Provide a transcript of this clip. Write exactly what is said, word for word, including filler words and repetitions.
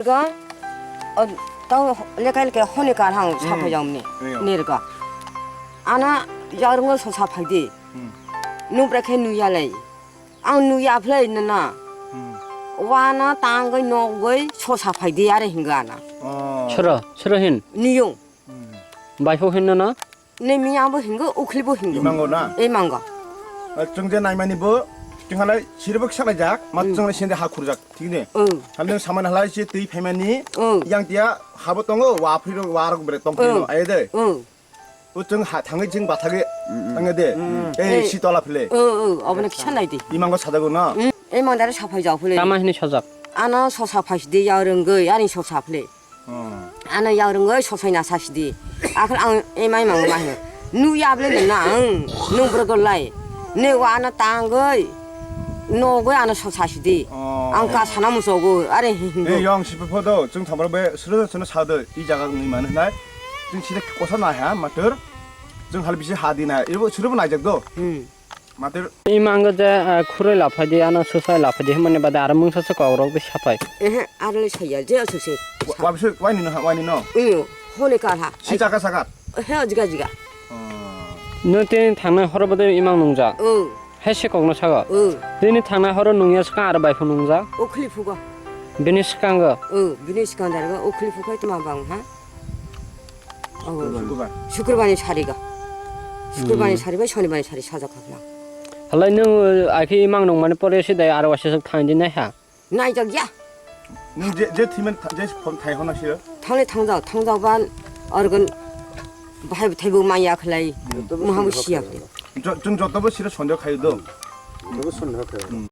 Ga, o, tau lekai lekai hone kar hang Hmm. saphai jam ni. Iya. Nirga. Ana yarungo so saphai di. Hmm. Nubra khe nuya lai. Ang nuya phlai nana. Hmm. Wana tangoi nogoi so saphai di are hinga ana. Oh. Sura, sura hin. Niyung. Hmm. Baipho hin nana. Nemi abo hingo, ukhli bo hingo. Imango na? Imango. Chwng je naimani bo, chwng halai sirbo kisa naijak, ma Hmm. chwng le sinde ha khurjak, thik ne? Oh. Hal nung samani halai se twi phaimani, Oh. yang tia habo tongo, wa phri ro, wa rok bre tong Oh. phri no, aye de. Oh. O chwng ha thangwi chwng bathagwi Mm, mm. thangwi de. Mm. Ei, Eh. si tola phile. Oh, oh, abo no kisa nai di. Imango sadago no? Hmm. Imang dare saphai jao phile. Tama hini sajak? Ano so saphai si di, ya rwngoi, ani so saphile. Hmm. Ano yaurungoi sosai na sasi di. Akhir ang emai mang ma he. Nu yable na ang nung brogol lai. Ne wa ano tangoi. Nogoi ano so sasi di. Oh. Ang ka sana musogo. Are hi hi. Ei, yong si phodo, chwng thamro be suru sunu sado. I jaga ni manu nai. Chwng sida kosa na ha matur. Chwng hal bisi ha di na. Ibo suru bo naijak do. Hmm. Matur. Imango je, ah, khuroi laphai di, ano susai laphai di, himani bade aro mungsa se kok rok di sapai. Ehe, aro le saya, je asuse. Wa-, wabse, wani no, wani no. Iyo, hone kar ha. Si chaka sakat. He, jiga jiga. Oh. Nung tini thangnai horo bade imang nungja. Oh. He se kok no sago. Oh. Tini thangnai horo nungya swkang aro bai phung nungja. Okhli phugo. Bini swkango. Oh, bini swkang darga okhli phugo tma bang ha. Oh. Sukurbar. Sukurbarni sariga. Sukurbarni Hmm. sari bai Sonibarni sari sajak khakna. Halai nung, uh, akhe imang nung mani pore se dai aro waisa thang di nai ha. Nai jak ya. Nung je, je thimen tha-, je phone thai hona siro. Thangle thangjak, thangjak ban organ bahai thaibo maya khlai. Hmm. Mahamu siya. Jo-, jung jotobo siro sonjo khayu do. Jotobo sonjo khayu. Hmm.